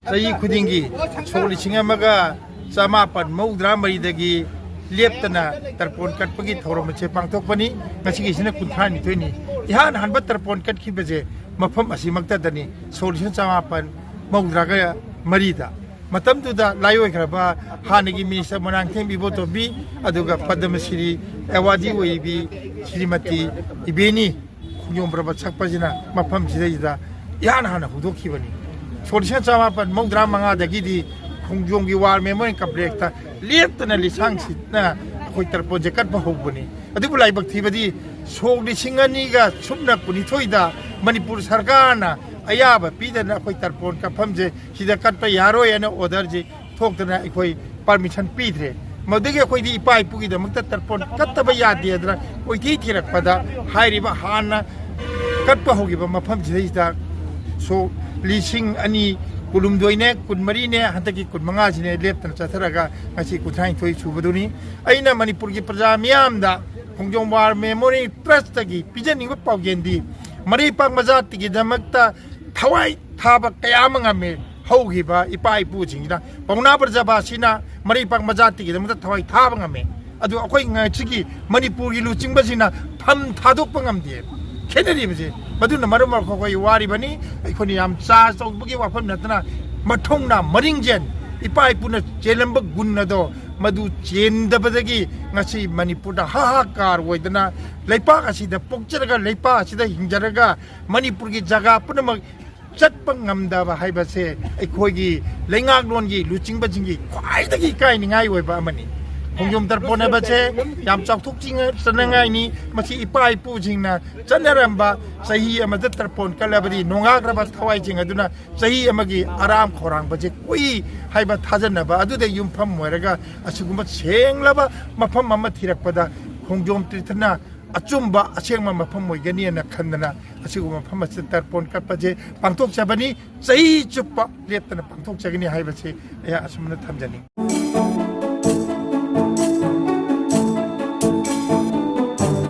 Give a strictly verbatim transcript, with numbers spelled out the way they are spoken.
ꯆꯍꯤ ꯈꯨꯗꯤꯡꯒꯤ ꯁꯣꯛ ꯂꯤꯁꯤꯡ ꯑꯃꯒ ꯆꯃꯥꯄꯟ ꯃꯧꯗ꯭ꯔꯥ ꯃꯔꯤꯗꯒꯤ ꯂꯦꯞꯇꯅ ꯇꯔꯄꯣꯟ ꯀꯠꯄꯒꯤ ꯊꯧꯔꯝ ꯑꯁꯦ ꯄꯥꯡꯊꯣꯛꯄꯅꯤ꯫ ꯉꯁꯤꯒꯤꯁꯤꯅ ꯀꯨꯟꯊ꯭ꯔꯥ ꯅꯤꯊꯣꯏꯅꯤ꯫ ꯏꯍꯥꯟ ꯍꯥꯟꯕ ꯇꯔꯄꯣꯟ ꯀꯠꯈꯤꯕꯁꯦ ꯃꯐꯝ ꯑꯁꯤꯃꯛꯇꯗꯅꯤ, ꯁꯣꯛ ꯂꯤꯁꯤꯡ ꯆꯃꯥꯄꯟ ꯃꯧꯗ꯭ꯔꯥꯒ ꯃꯔꯤꯗ꯫ ꯃꯇꯝꯗꯨꯗ ꯂꯥꯏꯑꯣꯏꯈ꯭ꯔꯕ ꯍꯥꯟꯅꯒꯤ ꯃꯤꯅꯤꯁꯇꯔ ꯃꯣꯏꯔꯥꯡꯊꯦꯝ ꯏꯕꯣꯇꯣꯝꯕꯤ, ꯑꯗꯨꯒ ꯄꯗꯃ ꯁ꯭ꯔꯤ ꯑꯦꯋꯥꯔꯗꯤ ꯑꯣꯏꯕꯤ ꯁ꯭ꯔꯤꯃꯇꯤ ꯏꯕꯦꯅꯤ ꯈꯣꯡꯖꯣꯝ ꯄꯔꯕ ꯁꯛꯄꯁꯤꯅ ꯃꯐꯝꯁꯤꯗꯩꯁꯤꯗ ꯏꯍꯥꯟ ꯍꯥꯟꯅ ꯍꯧꯗꯣꯛꯈꯤꯕꯅꯤ꯫ ꯁꯣꯛ ꯂꯤꯁꯤꯡ ꯆꯃꯥꯄꯟ ꯃꯧꯗ꯭ꯔꯥ ꯃꯉꯥꯗꯒꯤꯗꯤ ꯈꯣꯡꯖꯣꯝꯒꯤ ꯋꯥꯔ ꯃꯦꯃꯣꯔꯤꯌꯦꯜ ꯀꯝꯄ꯭ꯂꯦꯛꯁꯇ ꯂꯦꯞꯇꯅ ꯂꯤꯁꯥꯡ ꯁꯤꯠꯅ ꯑꯩꯈꯣꯏ ꯇꯔꯄꯣꯟꯁꯦ ꯀꯠꯄ ꯍꯧꯕꯅꯤ꯫ ꯑꯗꯨꯕꯨ ꯂꯥꯏꯕꯛ ꯊꯤꯕꯗꯤ ꯁꯣꯛ ꯂꯤꯁꯤꯡ ꯑꯅꯤꯒ ꯁꯨꯞꯅ ꯀꯨꯟꯅꯤꯊꯣꯏꯗ ꯃꯅꯤꯄꯨꯔ ꯁꯔꯀꯥꯔꯅ ꯑꯌꯥꯕ ꯄꯤꯗꯅ ꯑꯩꯈꯣꯏ ꯇꯔꯄꯣꯟ ꯀꯠꯐꯝꯁꯦ ꯁꯤꯗ ꯀꯠꯄ ꯌꯥꯔꯣꯏ ꯍꯥꯏꯅ ꯑꯣꯔꯗꯔꯁꯦ ꯊꯣꯛꯇꯅ ꯑꯩꯈꯣꯏ ꯄꯥꯔꯃꯤꯁꯟ ꯄꯤꯗ꯭ꯔꯦ꯫ ꯃꯗꯨꯗꯒꯤ ꯑꯩꯈꯣꯏꯗꯤ ꯏꯄꯥ ꯏꯄꯨꯒꯤꯗꯃꯛꯇ ꯇꯔꯄꯣꯟ ꯀꯠꯇꯕ ꯌꯥꯗꯦꯗꯅ ꯀꯣꯏꯊꯤ ꯊꯤꯔꯛꯄꯗ ꯍꯥꯏꯔꯤꯕ ꯍꯥꯟꯅ ꯀꯠꯄ ꯍꯧꯈꯤꯕ ꯃꯐꯝꯁꯤꯗꯩꯁꯤꯗ ꯁꯣꯛ ꯂꯤꯁꯤꯡ ꯑꯅꯤ ꯀꯨꯟꯍꯨꯝꯗꯣꯏꯅꯦ, ꯀꯨꯟꯃꯔꯤꯅꯦ, ꯍꯟꯗꯛꯀꯤ ꯀꯨꯟꯃꯉꯥꯁꯤꯅꯦ ꯂꯦꯞꯇꯅ ꯆꯠꯊꯔꯒ ꯉꯁꯤ ꯀꯨꯟꯊ꯭ꯔꯥꯅꯤꯊꯣꯏ ꯁꯨꯕꯗꯨꯅꯤ꯫ ꯑꯩꯅ ꯃꯅꯤꯄꯨꯔꯒꯤ ꯄ꯭ꯔꯖꯥ ꯃꯤꯌꯥꯝꯗ ꯈꯣꯡꯖꯣꯝ ꯋꯥꯔ ꯃꯦꯃꯣꯔꯤꯌꯦꯜ ꯇ꯭ꯔꯁꯇꯒꯤ ꯄꯤꯖꯅꯤꯡꯕ ꯄꯥꯎꯖꯦꯜꯗꯤ ꯃꯔꯩꯄꯥꯛ ꯃꯖꯥꯇꯤꯒꯤꯗꯃꯛꯇ ꯊꯋꯥꯏ ꯊꯥꯕ ꯀꯌꯥ ꯑꯃ ꯉꯝꯃꯦ꯫ ꯍꯧꯈꯤꯕ ꯏꯄꯥ ꯏꯄꯨꯁꯤꯡꯁꯤꯅ ꯄꯥꯎꯅꯥ ꯕ꯭ꯔꯖꯕꯥꯁꯤꯅ ꯃꯔꯩꯄꯥꯛ ꯃꯖꯥꯇꯤꯒꯤꯗꯃꯛꯇ ꯊꯋꯥꯏ ꯊꯥꯕ ꯉꯝꯃꯦ꯫ ꯑꯗꯨ ꯑꯩꯈꯣꯏ ꯉꯁꯤꯒꯤ ꯃꯅꯤꯄꯨꯔꯒꯤ ꯂꯨꯆꯤꯡꯕꯁꯤꯡꯅ ꯐꯝ ꯊꯥꯗꯣꯛꯄ ꯉꯝꯗꯦ꯫ ꯈꯦꯠꯅꯔꯤꯕꯁꯦ ꯃꯗꯨꯅ ꯃꯔꯝ ꯑꯣꯏꯔꯒ ꯑꯩꯈꯣꯏ ꯋꯥꯔꯤꯕꯅꯤ꯫ ꯑꯩꯈꯣꯏꯅ ꯌꯥꯝ ꯆꯥꯔꯖ ꯇꯧꯕꯒꯤ ꯋꯥꯐꯝ ꯅꯠꯇꯅ ꯃꯊꯧꯅꯥ ꯃꯔꯤꯡꯖꯦꯜ ꯏꯄꯥ ꯏꯄꯨꯅ ꯆꯦꯜꯂꯝꯕ ꯒꯨꯟ ꯑꯗꯣ ꯃꯗꯨ ꯆꯦꯟꯗꯕꯗꯒꯤ ꯉꯁꯤ ꯃꯅꯤꯄꯨꯔꯗ ꯍꯥꯍꯥꯀꯥꯔ ꯑꯣꯏꯗꯅ ꯂꯩꯄꯥꯛ ꯑꯁꯤꯗ ꯄꯣꯛꯆꯔꯒ ꯂꯩꯄꯥꯛ ꯑꯁꯤꯗ ꯍꯤꯡꯖꯔꯒ ꯃꯅꯤꯄꯨꯔꯒꯤ ꯖꯒꯥ ꯄꯨꯝꯅꯃꯛ ꯆꯠꯄ ꯉꯝꯗꯕ ꯍꯥꯏꯕꯁꯦ ꯑꯩꯈꯣꯏꯒꯤ ꯂꯩꯉꯥꯛꯂꯣꯟꯒꯤ ꯂꯨꯆꯤꯡꯕꯁꯤꯡꯒꯤ ꯈ꯭ꯋꯥꯏꯗꯒꯤ ꯏꯀꯥꯏꯅꯤꯡꯉꯥꯏ ꯑꯣꯏꯕ ꯑꯃꯅꯤ꯫ ꯈꯣꯡꯖꯣꯝ ꯇꯔꯄꯣꯟ ꯍꯥꯏꯕꯁꯦ ꯌꯥꯝ ꯆꯥꯎꯊꯣꯛꯆꯅꯤꯡꯉꯥꯏꯅꯤ꯫ ꯃꯁꯤ ꯏꯄꯥ ꯏꯄꯨꯁꯤꯡꯅ ꯆꯠꯅꯔꯝꯕ ꯆꯍꯤ ꯑꯃꯗ ꯇꯔꯄꯣꯟ ꯀꯠꯂꯕꯗꯤ ꯅꯣꯡꯉꯥꯈ꯭ꯔꯕ ꯊꯋꯥꯏꯁꯤꯡ ꯑꯗꯨꯅ ꯆꯍꯤ ꯑꯃꯒꯤ ꯑꯔꯥꯝ ꯈꯧꯔꯥꯡꯕꯁꯦ ꯀꯣꯛꯏ ꯍꯥꯏꯕ ꯊꯥꯖꯅꯕ ꯑꯗꯨꯗ ꯌꯨꯝꯐꯝ ꯑꯣꯏꯔꯒ ꯑꯁꯤꯒꯨꯝꯕ ꯁꯦꯡꯂꯕ ꯃꯐꯝ ꯑꯃ ꯊꯤꯔꯛꯄꯗ ꯈꯣꯡꯖꯣꯝ ꯇꯤꯔꯊꯅ ꯑꯆꯨꯝꯕ ꯑꯁꯦꯡꯕ ꯃꯐꯝ ꯑꯣꯏꯒꯅꯤꯅ ꯈꯟꯗꯅ ꯑꯁꯤꯒꯨꯝꯕ ꯃꯐꯝ ꯑꯁꯤꯗ ꯇꯔꯄꯣꯟ ꯀꯠꯄꯁꯦ ꯄꯥꯡꯊꯣꯛꯆꯕꯅꯤ꯫ ꯆꯍꯤ ꯆꯨꯞꯄ ꯂꯦꯞꯇꯅ ꯄꯥꯡꯊꯣꯛꯆꯒꯅꯤ ꯍꯥꯏꯕꯁꯤ ꯑꯩꯍꯥꯛ ꯑꯁꯨꯝꯅ ꯊꯝꯖꯅꯤꯡꯏ꯫